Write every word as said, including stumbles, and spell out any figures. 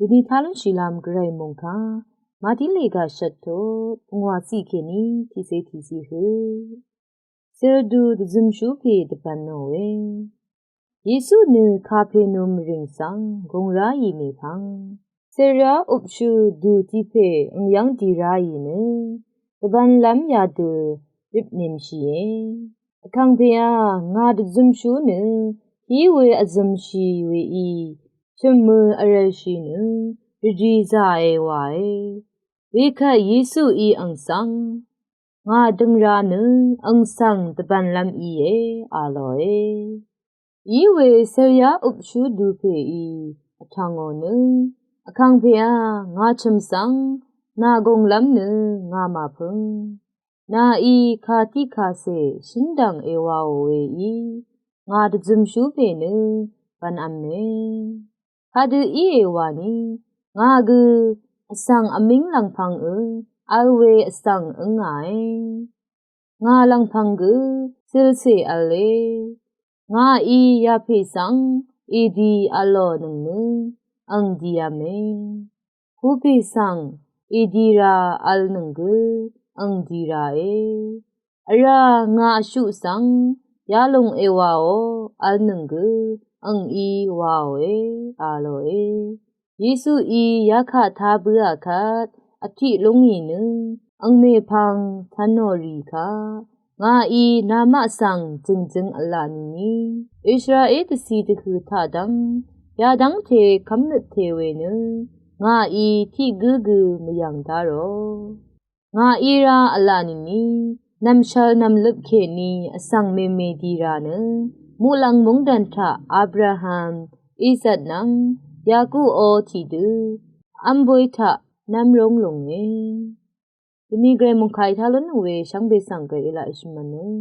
Dvni talún shìlvm gvray mòngkà Màtí lèga shvt tut pungwà ciq kèní tiqcé tiqciq høq. Sèrvdù dvzømshú pè dvbv̀nò we. Yesu nø Kapernum rìng svng gùng ráì mèpvng, sèrv́ upshú dù tiq pè ø̀ngyv́ng dì ráì nø dvbv̀nlv́m yadø ripnimshìe. Vkàngpèá, ngà dvzømshú nø hí we vzømshì weí chø̀mmø vrv̄lshì nø rvdì zàe wae. Wekvt Yesuí àng svng, ngà døngra nø àng svng dvbv̀nlv́m íe, a lòe. Í we sèrv́ upshú dù pèí vtv̀ngò nø, Vkàngpèá, ngà chø̀m svng nà gùnglv́m nø ngà màpø̄ng. Nàí kàtiq kàcè shǿn dv̀ng èwàò weí ngà dvzømshú pè nø bv̀nv̄me. Kadø íe wani, ngà gø vsvng vmíng lv̀ngpv̄ng ø v̄l we vsvng ǿngàe. Ngà lv̀ngpv̄ng gø silcè v̄le. Ngàí yapè svng èdì v̄lònøng nø àng dìv̄me. Hupè svng èdira v̄lnøng gø àng dìrae. Vrá ngà vshuq svng yalùng èwàò v̄lnøng gø àngí wàòe, a lòe. Yesuí yakaq tá bǿà kvt vtiq lúngì nø àng mèpvng tv̄nò rì kà, ngàí namaq svng jø̀ngjøng v̄la nìni, Israel dvcì dvhø̀ taq dv́ng yadv́ngte kv́mnøtte we nø ngàí tiq gǿ gø mvyv̀ng dárò. Ngàí rá v̄la nìni, nv̀mshvl nv̀mløp kèní vsvng mèmè dìra nø muqlàng mungdàn taq Abraham, Isat nvng Yakup ó tiqdø v́m boy taq nv́m róng lùnge. Dvni gvray mòngkà í tá lúnnøng we shvngbe svng gvray èlaq èshø̀mv̄nøng.